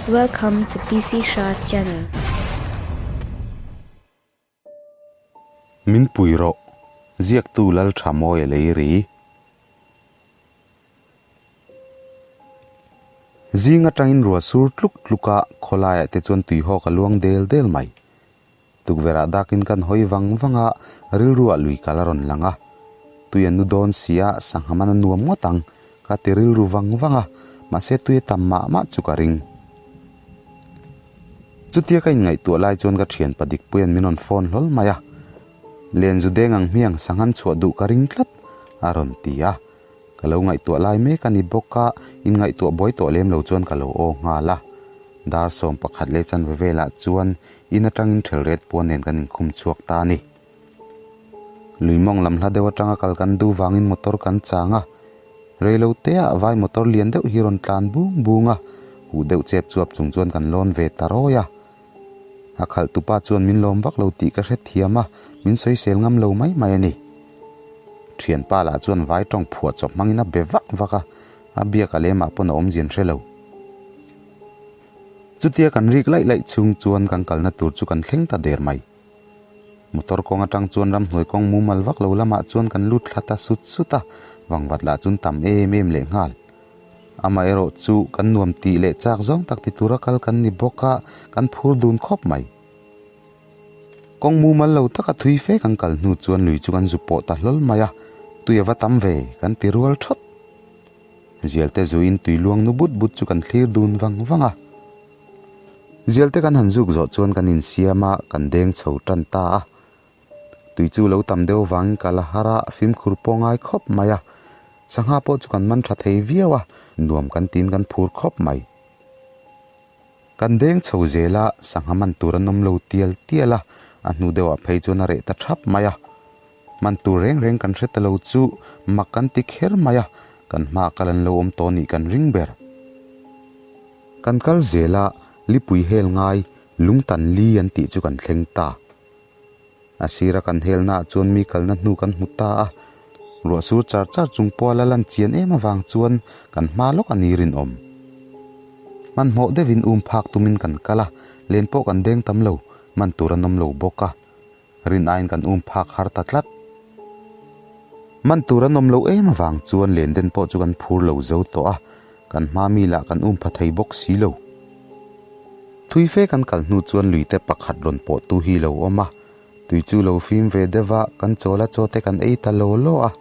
Welcome to PC Shah's channel. Min pui rawh, ziaktu lal tha mawi a lei ri. Zing atangin ruah sur tluk tluk a, khawlaiah te chuan tuihawk a luang del del mai. Tukverh ah dakin kan hawi vang vang a, rilru ah lui kal a rawn lang a. Tui a nu dawn si a, sangha man a nuam ngawt ang, ka ti rilru vang vang a, mahse tui a tam mah mah chu ka ring. Chutia ka inngaihtuah lai chuan ka thian pa Dikpuia'n min rawn phone hlawl mai a, Len zu deng ang hmiang sanghan chhuah duh ka ring tlat, a rawn ti a. Ka lo ngaihtuah lai mek a ni bawk a, inngaihtuah buai tawh lem lo chuan ka lo aw nghal a. Dar 11 leh chanve velah chuan in atangin ṭhelret puan nen kan inkhum chhuak ta a ni. Lui mawng lam hla deuh atanga kal kan duh vangin motor kan chang a, reilo teah vai motor lian deuh hi rawn tlan bung bung a, huh deuh chep chuap chung chuan kan lawn ve ta rawi a. A khalh tupa chuan min lawm vak lo tih ka hrethiam a, min sawisel ngam lo mai mai a ni. Thianpa lah chuan vai tawng phuah chawp hmangin a be vak vak a, a biak a lemah pawn a awmzia an hre lo. Chutia kan rik laih laih chhung chuan kan kalna tur chu kan thleng ta der mai. Motor kawng atang chuan ramhnuai kawng mumal vak lo lamah chuan kan lut thla ta sut sut a, vangvat lah chun tam em em leh nghal. Amaherawh chu kan nuam tih leh chak zawng tak ti tura kal kan ni bawk a, kan phur dun khawp mai. Kawng mumal lo taka thui fe kan kal hnu chuan lui chu kan zu pawh ta hlawl mai a, tui a va tam ve kan ti rual thawt. Zialte zuin tui luang nu but but chu kan thlir dun vang vang a. Zialte kan han zuk zawh chuan kan insiam a, kan deng chho tan ta a. Tui chu lo tam deuh vangin ka la har a, fimkhur pawh ngai khawp mai a. Sangha pawh chu kan man tha thei viau a, nuam kan tiin kan phur khawp mai. Kan deng chho zel a, sangha man tur an awm lo tial tial a, a hnu deuhah phei chuan a reh ta thap mai a. Man tur reng reng kan hre ta lo chu mak kan ti kher mai a, kan hmaah kal an lo awm tawh nih kan ring ber. Kan kal zel a, lipui hel ngai lungtan li an tih chu kan thleng ta. A sira kan helnaah chuan mi kalna hnu kan hmu ta a, ruah sur char char chung pawh a la lan chian em avang chuan kan hma lawk a ni rinawm. Hmanhmawh deuhin um phak tumin kan kal a, len pawh kan deng tam lo, man tur an awm lo bawk a. Rin aiin kan um phak har ta tlat. Man tur an awm lo em avang chuan len den pawh chu kan phur lo zo tawh a, kan hma mi lah kan um pha thei bawk si lo. Thui fe kan kal hnu chuan lui te pakhat rawn pawh tu hi lo awm a, tui chu lo fim ve deuh a, kan chawl a chaw te kan ei ta law law a.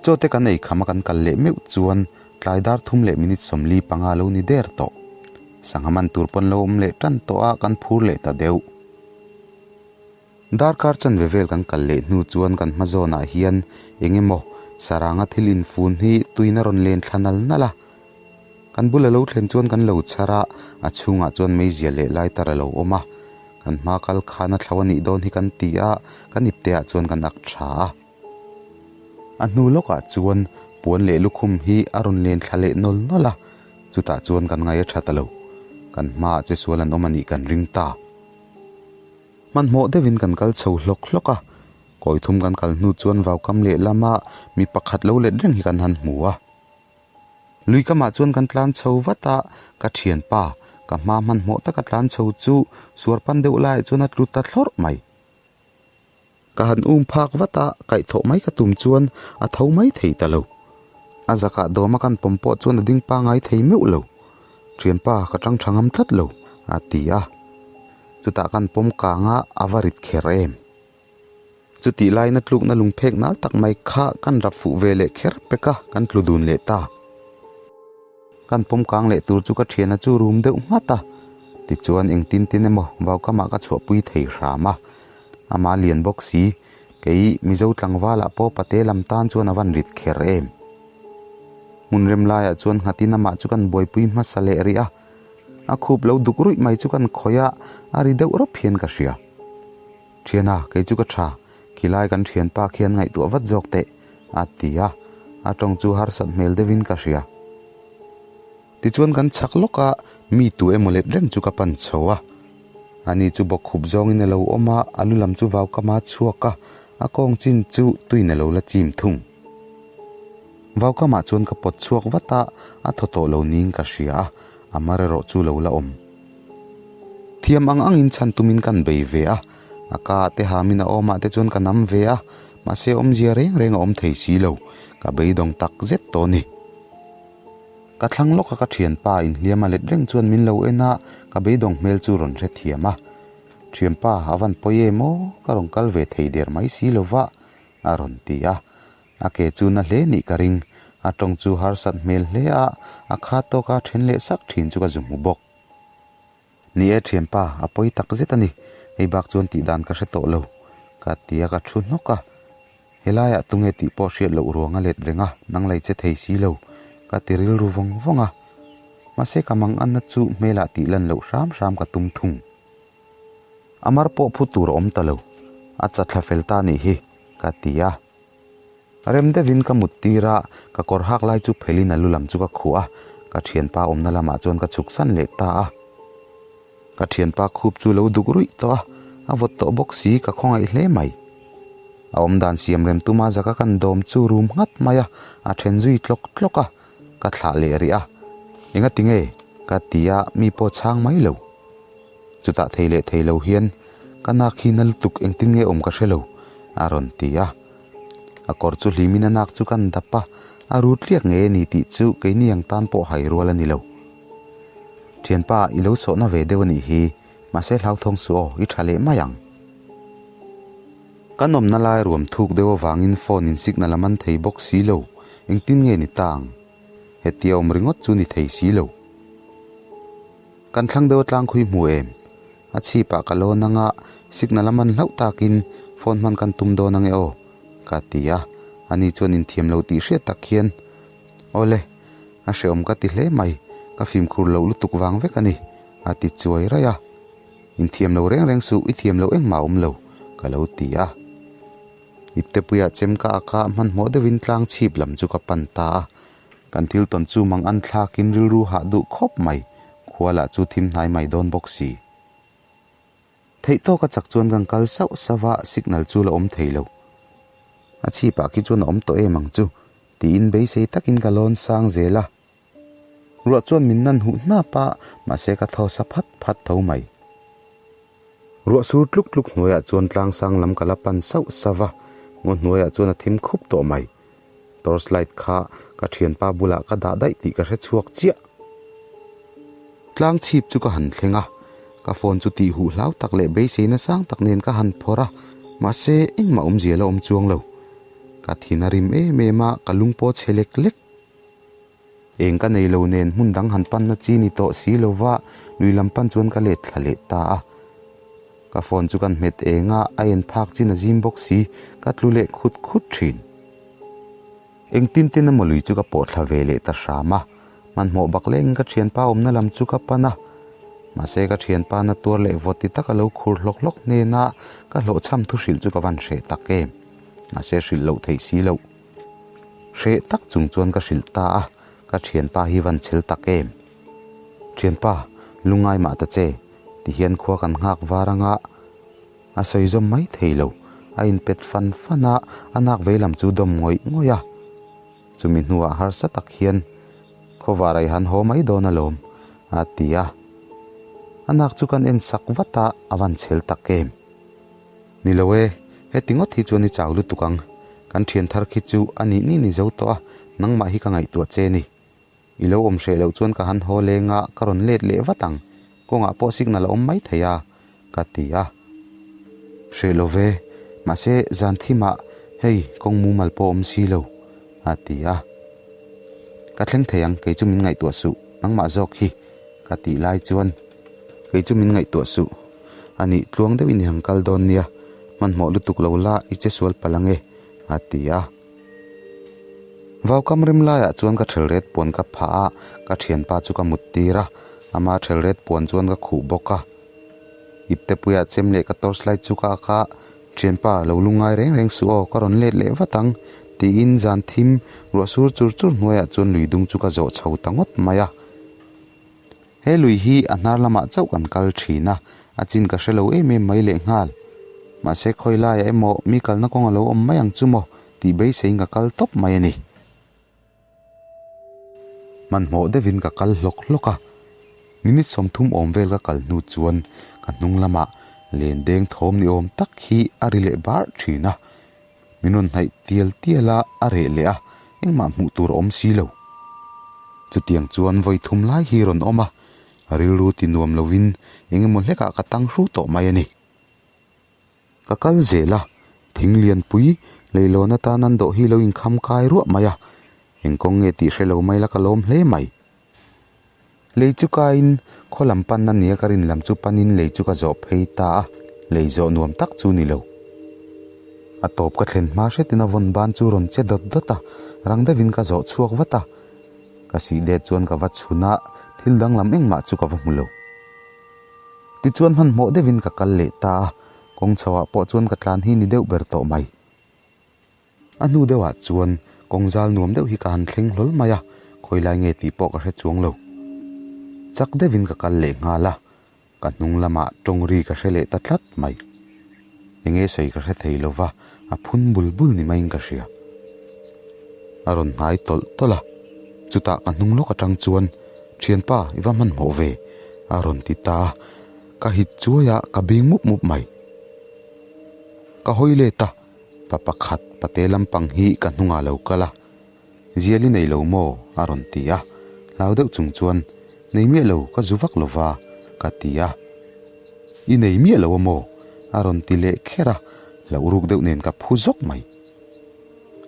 Chaw te kan ei kham a kan kal leh meuh chuan tlai dar thum leh minute 45 lo ni der tawh. Sangha man tur pawn lo awm leh tan tawh a, kan phur leh ta deuh. Darkar chanve vel kan kal leh hnu chuan kan hma zawnah hian eng emaw saranga thil infun hi tuin a rawn len thla nal nal a. Kan bul a lo thlen chuan kan lo chhar a, a chhungah chuan meizia leh lighter a lo awm a. Kan hma kal khan a thlo a nih dawn hi kan ti a, kan ipte ah chuan kan ak tha a. A hnu lawkah chuan puan leh lukhum hi a rawn len thla leh nawl nawl a, chutah chuan kan ngaih a tha ta lo. Kan hmaah che sual an awm a nih kan ring ta. Hmanhmawh deuhin kan kal chho hlawk hlawk a, kawi thum kan kal hnu chuan vaukam lehlama mi pakhat lo let reng hi kan han hmu a. Lui kamah chuan kan tlan chho vat a, ka thianpa, ka hma hmanhmawh taka tlan chho chu suar pan deuh laiah chuan a tlu ta thlawrh mai. Ka han um phak vat a, kaihthawh mai ka tum chuan a tho mai thei ta lo. A zakah dawma kan pawm pawh chuan a ding pangai thei meuh lo. Thianpa, ka tang tha ngam tlat lo, a ti a. Chutah kan pawm kang a, a va rit kher em. Chutih laiin a tlukna lungphek nal tak mai kha kan rap fuh ve leh kher pek a, kan tlu dun leh ta. Kan pawm kang leh tur chu ka thiana chu rum deuh nghat a, tichuan engtin tin emaw vaukamah ka chhuahpui thei hram a. Amah lian bawk si, kei Mizo tlangvalah pawh pate lam tan chuan a van rit kher em. Hmun rem laiah chuan nghatin amah chu kan buaipui hmasa leh rih a, a khup lo duk ruih mai chu kan khawih a, a ri deuh rawp hian ka hria. Thiana, kei chu ka tha, khilai kan thianpa khian ngaihtuah vat zawk teh, a ti a, a tawng chu harsat hmel deuhin ka hria. Tichuan kan chhak lawk a, mi tu emaw let reng chu ka pan chho a. Ani chu bawk khup zawngin a lo awm a, a lu lam chu vau kama chhuak a, a kawng chin chu tuin a lo la chim thung. Vau kamah chuan ka pawt chhuak vat a, a thaw tawh lo niin ka hria a, A mar erawh chu lo la awm. Thiam ang angin chhan tumin kan bei ve a, a ka ah te hamin a awmah te chuan ka nam ve a, mahse awmzia reng reng a awm thei si lo, ka beidawng tak zet tawh a ni. Ka thlang lawka ka thianpa inhliam a let reng chuan min lo en a, ka beidawng hmel chu rawn hrethiam a. Thianpa, a van pawi em aw, ka rawn kal ve thei der mai si lo va, a rawn ti a. A ke chu na hle nih ka ring, a tawng chu harsat hmel hle a, a kha tawka then leh sak thin chu ka zu hmu bawk. Ni e thianpa, a pawi tak zet a ni, hei bak chuan tih dan ka hre tawh lo, ka ti a ka thu hnawk a. Helaiah tunge tih pawh hriat loh ruang a let reng a, nang lei che thei si lo, ka ti rilru vawng vawng a. Mahse ka mang anna chu hmelah tih lan loh hram hram ka tum thung. A mar pawh phu tur a awm ta lo, a chatthla fel ta nih hi, ka ti a. Rem deuhin ka mut tir a, ka kawr hak lai chu phelin a lu lam chu ka khuh a, ka thianpa awmna lamah chuan ka chhuk san leh ta a. Ka thianpa khup chu lo duk ruih tawh a, a vawt tawh bawk si ka khawngaih hle mai. A awmdan siam rem tuma zaka kan dawm chu rum nghat mai a, a then zui tlawk tlawk a, ka thlah leh rih a. Engati nge? ka ti a, mi pawh chhang mai lo. Chutah thei leh thei lo hian ka nak hi na lutuk engtin nge awm ka hre lo, a rawn ti a. A kawr chu hlimin a nak chu kan dap a, a rut tliak ngei a ni tih chu keini ang tan pawh hai rual a ni lo. Thianpa, i lo sawhna ve deuh a nih hi, mahse hlauthawng suh aw, i tha leh mai ang. Kan awmna lai ruam thuk deuh avangin phone in signal a man thei bawk si lo, engtin nge ni ta ang? Hetia awm ringawt chu ni thei si lo. Kan thlang deuh a tlang khui hmu em? A chhipah ka lawn anga signal a man hlauh takin phone hman kan tum dawn ange aw, ka ti a, ani chuan inthiam lo tih hriat tak hian, Awle, a hrehawm ka ti hle mai, ka fimkhur loh lutuk vang vek a ni, a ti chuai raih a. Inthiam lo reng reng suh, i thiam loh engmah a awm lo, ka lo ti a. Iptepuiah chem ka ak a, hmanhmawh deuhin tlang chhip lam chu ka pan ta a. Kan thil tawn chu mang an thlakin rilru hah duh khawp mai, khua lah chu thim hnai mai dawn bawk si. Theih tawka chak chuan kan kal sauh sauh a, signal chu la awm thei lo. A chhipah khi chuan a awm tawh em ang chu, tiin beisei takin ka lawn sang zel a. Ruah chuan min nan huh hnap a, mahse ka thaw sa phat phat tho mai. Ruah sur tluk tluk hnuaiah chuan tlang sang lam ka la pan sauh sauh a, ngaw hnuaiah chuan a thim khup tawh mai. Torch light kha ka thianpa bulah ka dah daih tih ka hre chhuak chiah. Tlang chhip chu ka han thleng a, ka phone chu tih huh hlau tak leh beiseina sang tak nen ka han phawrh a, mahse engmah awmzia la awm chuang lo. Ka thin a rim em em a, ka lung pawh chhe lek lek. Eng ka nei lo nen hmun dang han panna chi ni tawh si lo va, lui lam pan chuan ka let thla leh ta a. Ka phone chu kan hmet eng a, a en phak chin a zim bawk si, ka tlu leh khut khut thin. Engtin tin emaw lui chu ka pawh thla ve leh ta hram a, hmanhmawh bak lengin ka thianpa awmna lam chu ka pan a. Mahse ka thianpa na tuar leh vawt ti taka lo khur hlawk hlawk hnena ka hlawhchham thu hrilh chu ka van hreh tak em. Mahse hrilh loh theih si loh. Hreh tak chung chuan ka hrilh ta a, ka thianpa hi van chhel tak em? Thianpa, lungngai mah ta che, ti hian khua kan nghak var anga a sawi zawm mai thei lo, a inpet fan fan a, a nak vei lam chu dawm ngawih ngawih a. Chumi hnuah harsa tak hian khawvar a i han haw mai dawn alawm, a ti a. A nak chu kan en sak vat a, a van chhel tak em? Ni lo e, heti ngawt hi chuan i chau lutuk ang. Kan thian thar khi chu a nih ni ni zo tawh a, nangmah hi ka ngaihtuah che ni. I lo awm hreh loh chuan ka han haw leng a, ka rawn let leh vat ang. Kawngah pawh signal a awm mai thei a, ka ti a. Hreh lo ve, mahse zan thimah hei kawng mumal pawh awm si lo, a ti a. Ka thleng thei ang, kei chu min ngaihtuah suh, nangmah zawk hi, ka tih lai chuan. Kei chu min ngaihtuah suh. A nih tluang deuhin i han kal dawn nia, hmanhmawh lutuk lo la i che sual palh ange, a ti a. Vaukam rem laiah chuan ka thelret puan ka phah a, ka thianpa chu ka mut tir a, ama thelret puan chuan ka khuh bawk a. Iptepuiah chem leh ka torch light chu ka ak a, Thianpa, lo lungngai reng reng suh aw, ka rawn let leh vat ang, tiin zan thim ruah sur chur chur hnuaiah chuan lui dung chu ka zawh chho ta ngawt mai a. He lui hi a hnar lamah chauh kan kal thin a, a chin ka hre lo em em mai lehnghal. Mahse khawi laiah emaw mi kalna kawng a lo awm mai ang chu maw tih beiseiin ka kal tawp mai a ni. Hmanhmawh deuhin ka kal hlawk hlawk a. Minute 30 awm vel ka kal hnu chuan ka hnung lamah len deng thawm ni awm tak hi a ri leh bar thin a. Min rawn hnaih tial tial a, a reh leh a, engmah hmuh tur a awm si lo. Chutiang chuan vawi thum lai hi rawn awm a, rilru ti nuam lovin eng emaw hlekah ka tang hru tawh mai a ni. Ka kal zel a, thing lianpui leilawn atan an dawh hi lo inkham kai ruah mai a, eng kawng nge tih hre lo mai la ka lawm hle mai. Lei chu kaiin khaw lam pan a nia ka rin lam chu panin lei chu ka zawh phei ta a, lei zawh nuam tak chu ni lo. A tawp ka thlen hma hretin a vawn ban chu rawn che dawt dawt a, rang deuhin ka zawh chhuak vat a. Ka sih det chuan ka va chhun a, thil danglam engmah chu ka va hmu lo. Tichuan hmanhmawh deuhin ka kal leh ta a, kawng chhoah pawh chuan ka tlan hi ni deuh ber tawh mai. A hnu deuhah chuan kawng zal nuam deuh hi ka han thleng hlawl mai a, khawi lai nge tih pawh ka hre chuang lo. Chak deuhin ka kal leh nghal a, ka hnung lamah tawng ri ka hre leh ta tlat mai. Enge sawi ka hre thei lo va, a phun bul bul ni maiin ka hria. A rawn hnai tawlh tawlh a, chutah ka hnung lawk atang chuan, Thianpa, i va hmanhmawh ve, a rawn ti ta a, ka hit chuai a, ka bing mup mup mai. Ka hawi let a. Pa pakhat pate lampang hi ka hnungah lo kal a, Zial i nei lo maw? a rawn ti a, hlau deuh chung chuan, Nei miah lo, ka zu vak lo va, ka ti a. I nei miah lo a maw? a rawn ti leh kher a, hlauh ruk deuh nen ka phu zawk mai.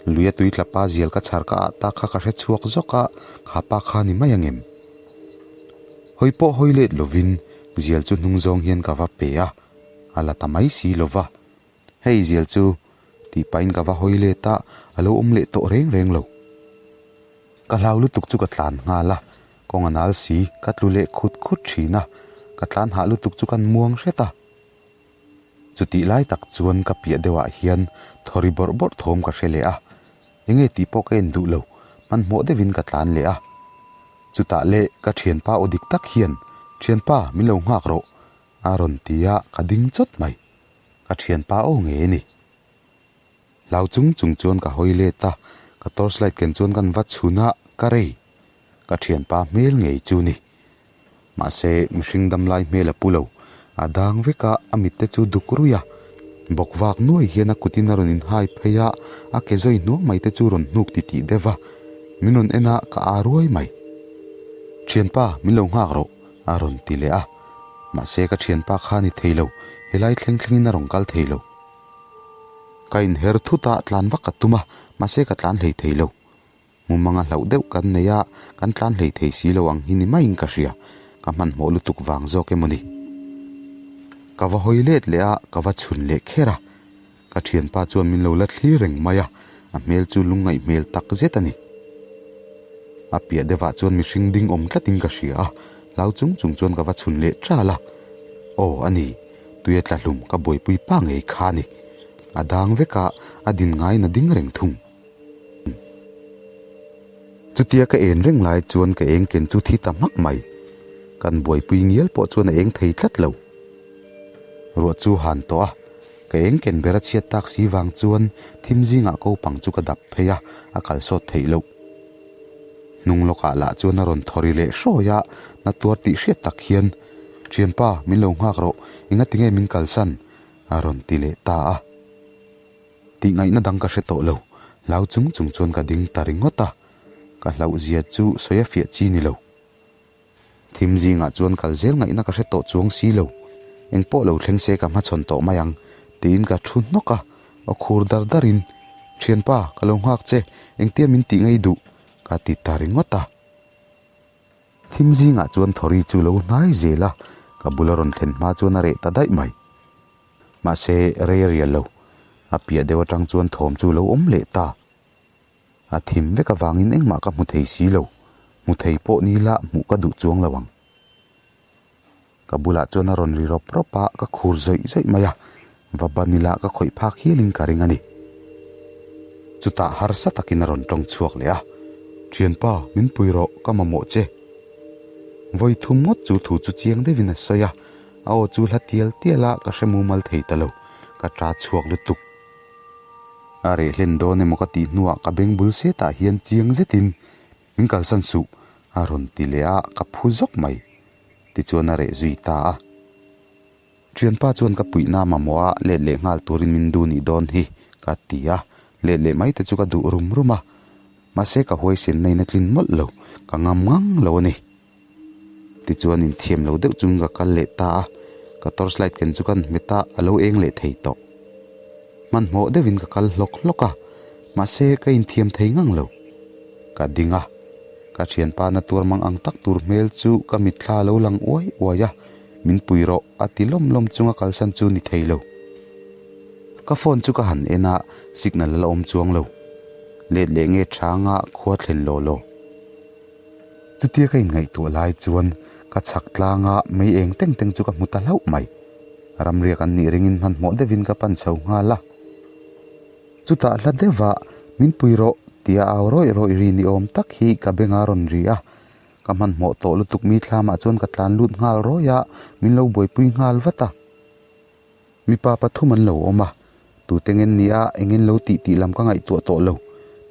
Luia tui tla pa zial ka chhar ka ah ta kha ka hre chhuak zawk a, kha pa kha ni mai ang em? Hawi pawh hawi let lovin zial chu hnung zawng hian ka va pe a, a la ta mai si lo va. Hei zial chu tih pahin ka va hawi let a, a lo awm leh tawh reng reng lo. Ka hlau lutuk chu ka tlan nghal a, kawng a nal si, ka tlu leh khut khut thin a, ka tlan hah lutuk chu kan muang hret a. Chutih lai tak chuan ka piah deuhah hian thawri bawrh bawrh thawm ka hre leh a, enge tih pawh ka en duh lo, hmanhmawh deuhin ka tlan leh a. Chutah leh ka thianpa aw dik tak hian, Thianpa, min lo nghak rawh, a rawn ti a, ka ding chawt mai. Ka thianpa aw ngei a ni. Hlau chung chung chuan ka hawi let a, ka torchlight ken chuan kan va chhun a, ka rei. Ka thianpa hmel ngei chu ni. Mahse, mihring damlai hmel a pu lo. A dang vek a, a mitte chu duk ruih a. Bawk vak nuai hian a kutin a rawn inhai phei a, a ke zawi hnuang mai te chu rawn hnuk titih deuh va. Min rawn en a, ka aa ruai mai. Thianpa, min lo nghak rawh, a rawn ti leh a. Mahse ka thianpa kha ni thei lo, helai thleng thlengin a rawn kal thei lo. Ka inher thut a, tlan vak ka tum a, mahse ka tlan hlei thei lo. Mumanga hlauh deuh kan nei a, kan tlan hlei thei si lo ang hi ni maiin ka hria, ka hmanhmawh lutuk vang zawk emaw ni. Ka va hawi let leh a, ka va chhun leh kher a. Ka thianpa chuan min lo la thlir reng mai a, a hmel chu lungngaih hmel tak zet a ni. A piah deuhah chuan mihring ding awm tlatin ka hria a, hlau chung chung chuan ka va chhun leh ṭal a. Aw a ni, tuia tla hlum ka buaipui pa ngei kha a ni. A dang vek a, a din ngaiin a ding reng thung. Chutia ka en reng lai chuan ka eng ken chu thi ta hmak mai. Kan buaipui ngial pawh chuan a eng thei tlat lo. Ruah chu han tawh a, ka eng ken ber a chhiat tak si vang chuan thim zingah ko pang chu ka dap phei a, a kal sawt theih loh. Hnung lawkah lah chuan a rawn thaw ri leh hrawi a, na tuar tih hriat tak hian, Thianpa, min lo nghak rawh, engati nge min kalsan? a rawn ti leh ta a. Tih ngaihna dang ka hre tawh lo, hlau chung chung chuan ka ding ta ringawt a, ka hlauhzia chu sawi a fiah chi ni lo. Thim zingah chuan kal zel ngaihna ka hre tawh chuang si lo, eng pawh lo thleng se ka hmachhawn tawh mai ang tiin ka thu hnawk a, aw khur dar darin, Thianpa, ka lo nghak che, engtia min tih ngei duh? ka ti ta ringawt a. Thim zingah chuan Thawri chu lo hnai zel a, ka bula rawn thlen hma chuan a reh ta daih mai. Mahse, rei a rial lo, a piah deuh atang chuan thawm chu lo awm leh ta. A thim vek avangin engmah ka hmu thei si lo, hmu thei pawh ni la hmuh ka duh chuang lo ang. Ka bulah chuan a rawn ri rawp rawp a, ka khur zawih zawih mai a, va ban ila ka khawih phak hialin ka ring a ni. Chutah harsa takin a rawn tawng chhuak leh a, Thianpa, min pui rawh, ka mamawh che. Vawi thum ngawt chu thu chu chiang deuhin a sawi a, a aw chu hla tial tial a, ka hre mumal thei ta lo, ka ta chhuak lutuk. A reh hlen dawn emaw ka tih hnuah ka beng bul setah hian chiang zetin min kalsan suh a rawn ti leh a, ka phu zawk mai. Tichuan a reh zui ta a. Thianpa chuan ka puihna mamawh a let leh nghal turin min duh nih dawn hi ka ti a, let leh mai te chu ka duh rum rum a. Mahse ka huaisenna in a tlin mawlh lo, ka ngam ngang lo a ni. Tichuan inthiam lo deuh chungin ka kal leh ta a, ka torch light ken chu kan hmet a, a lo eng leh thei tawh. Hmanhmawh deuhin ka kal hlawk hlawk a, mahse ka inthiam thei ngang lo. Ka ding a, ka thianpa na tuar mang ang tak tur hmel chu ka mitthla a lo lang uai uai a, min pui rawh a ti lawm lawm chunga kalsan chu ni thei lo. Ka phone chu ka han en a, signal a la awm chuang lo. Let leh nge thanga khua thlen law law. Chutia ka inngaihtuah lai chuan ka chhak tlanga mei eng teng teng chu ka hmu ta hlauh mai. Ramriak an nih ringin hmanhmawh deuhin ka pan chho nghal a. Chutah hla deuhah min pui rawh tia au rawih rawih ri ni awm tak hi ka bengah a rawn ri a. Ka hmanhmawh tawh lutuk mi thlamah chuan ka tlan lut nghal rawih a, min lo buaipui nghal vat a. Mipa pathum an lo awm a, tute ngen ni a engin lo tih tih lam ka ngaihtuah tawh lo.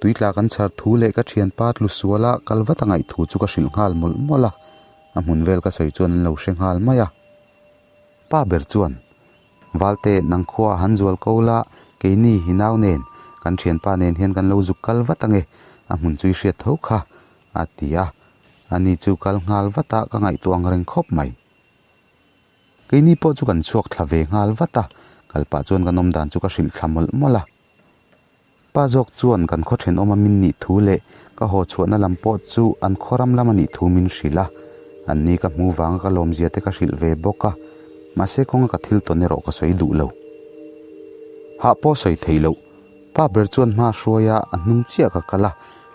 Tuitla kan chhar thu leh ka thianpa tlu suala kal vat a ngaih thu chu ka hrilh nghal mawlh mawlh a, a hmun vel ka sawi chuan an lo hre nghal mai a. Pa ber chuan, Valte, nang khua han zual ko la, keini hi nau nen, kan thianpa nen hian kan lo zuk kal vat ange, a hmun chu i hriat tho kha, a ti a. Ani chu kal nghal vat a ka ngaihtuah ang reng khawp mai. Keini pawh chu kan chhuak thla ve nghal vat a, kal pah chuan kan awm dan chu ka hrilh thla mawlh mawlh a. Pa zawk chuan kan khaw thenawma min nih thu leh ka haw chhuahna lam pawh chu an khaw ram lam a nih thu min hrilh a, an ni ka hmu vanga ka lawmzia te ka hrilh ve bawk a, mahse kawnga ka thil tawn erawh ka sawi duh lo. Hah pawh sawi thei loh, pa ber chuan hma hruai a, a hnung chiah ka kal a,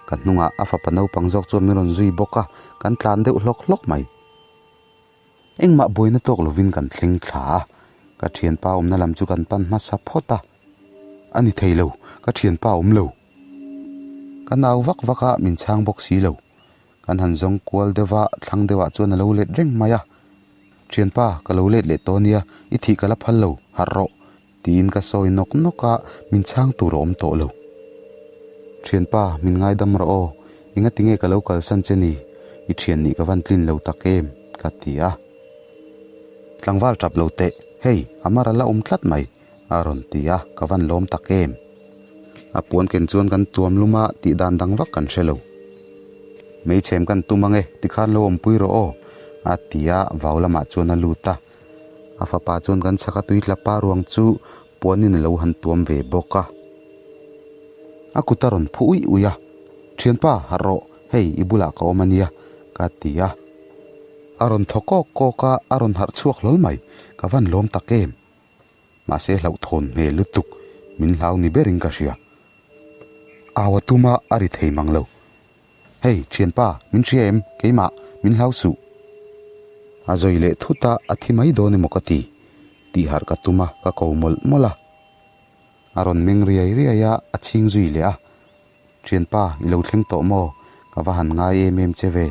ka hnungah a fapa naupang zawk chuan min rawn zui bawk a, kan tlan deuh hlawk hlawk mai. Engmah buaina tawk lovin kan thleng thla a, ka thianpa awmna lam chu kan pan hmasa phawt a. A ni thei lo, ka thianpa awm lo. Ka nau vak vak a, min chhang bawk si lo. Kan han zawng kual deuh a, thlang deuhah chuan a lo let reng mai a. Thianpa, ka lo let leh tawh nia, i thih ka la phal lo, harh rawh, tiin ka sawi nawk nawk a, min chhang tur a awm tawh lo. Thianpa, min ngaidam rawh aw, engati nge ka lo kalsan che ni? I thian nih ka van tlin lo tak em? ka ti a. Tlangval tap lo teh, hei, a mar a la awm tlat mai, a rawn ti a, ka van lawm tak em? A puan ken chuan kan tuam lum a, tih dan dang vak kan hre lo. Meichhem kan tum ange, tikhan lo awmpui rawh aw, a ti a, vau lamah chuan a lut a. A fapa chuan kan chhaka tui tla pa ruang chu puanin a lo han tuam ve bawk a. A kut a rawn phu uih uih a, Thianpa, harh rawh, hei i bulah ka awm a nia, ka ti a. A rawn thaw kawk kawk a, a rawn harh chhuak hlawl mai, ka van lawm tak em. Mahse hlauhthawn hmel lutuk, min hlau ni berin ka hria. Au a tum a, a ri thei mang lo. Hei, thianpa, min hria em? Keimah, min hlau suh. A zawi leh thut a, a thi mai dawn emaw ka ti. Tih harh ka tum a, ka ko mawlh mawlh a. A rawn meng riai riai a, a chhing zui leh a. Thianpa, i lo thleng tawh maw? Ka va han ngai em em che ve.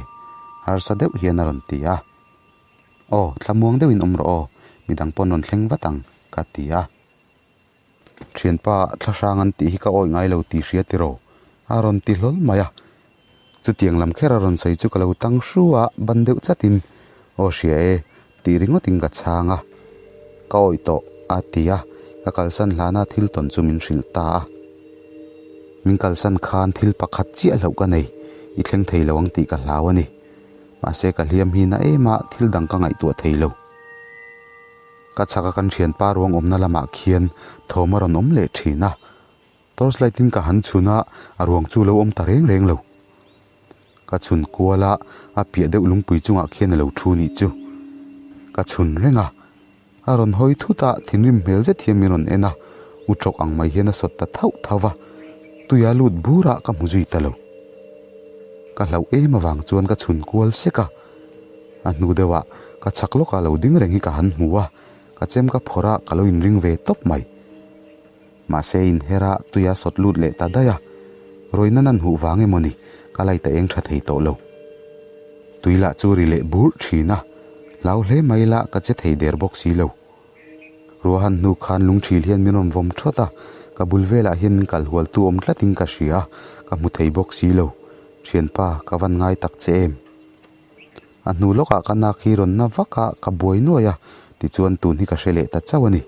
Harsa deuh hian a rawn ti a. Aw, thlamuang deuhin awm rawh aw, midang pawn rawn thleng vat ang, ka ti a. Thianpa, thlahrang an tih hi ka awih ngai lo tih hria tiraw? A rawn ti hlawl mai a. Chutiang lam kher a rawn sawi chu ka lo tang hru a, ban deuh chatin, Aw hria e, tih ringawtin ka chhang a. Ka awih tawh, a ti a, ka kalsan hlana thil tawn chu min hrilh ta a. Min kalsan khan thil pakhat chiah hlauh ka nei, i thleng thei lo ang tih ka hlau a ni. Mahse ka hliam hi na em a, thil dang ka ngaihtuah thei lo. Ka chhaka kan thianpa ruang awmna lamah khian thawm a rawn awm leh thin a, torch light in ka han chhun a, a ruang chu lo awm ta reng reng lo. Ka chhun kual a, a piah deuh lungpui chungah khian a lo thu nih chu. Ka chhun reng a, a rawn hawi thut a, thinrim hmel zet hian min rawn en a, u tawk ang mai hian a sawt ta thauh thauh va, tuia lut burah ka hmu zui ta lo. Ka hlauh em avang chuan ka chhun kual sek a. A hnu deuhah ka chhak lawkah lo ding reng hi ka han hmu a, ka chem ka phawrh a, ka lo inring ve tawp mai. Mahse inher a, tui a sawt lut leh ta daih a, rawina nan huh vang emaw ni, ka light a eng tha thei tawh lo. Tui lah chu ri leh burh thin a, hlau hle mai la ka che thei der bawk si lo. Ruahan hnu khan lungthil hian min rawn vawm thawt a, ka bul velah hian min kal hual tu awm tlatin ka hria a, ka hmu thei bawk si lo. Thianpa, ka van ngai tak che em? A hnu lawkah ka nak hi rawn na vak a, ka buai nuai a, tichuan tun hi ka hre leh ta chauh a ni.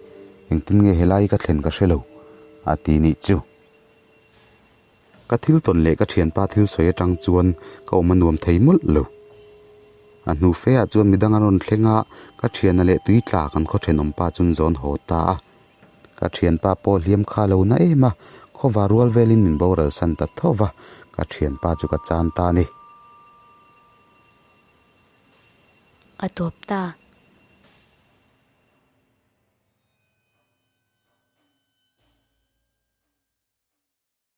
Engtin nge helai hi ka thlen ka hre lo, a ti nih chu. Ka thil tawn leh ka thianpa thil sawi atang chuan ka awm a nuam thei mawlh lo. A hnu fe ah chuan midang an rawn thleng a, ka thiana leh tui tla kan khaw thenawmpa chuan zawn haw ta a. Ka thianpa pawh hliam kha lo na em a, khawva rual velin min boral san ta tho va, ka thianpa chu ka chan ta a ni. A tawp ta.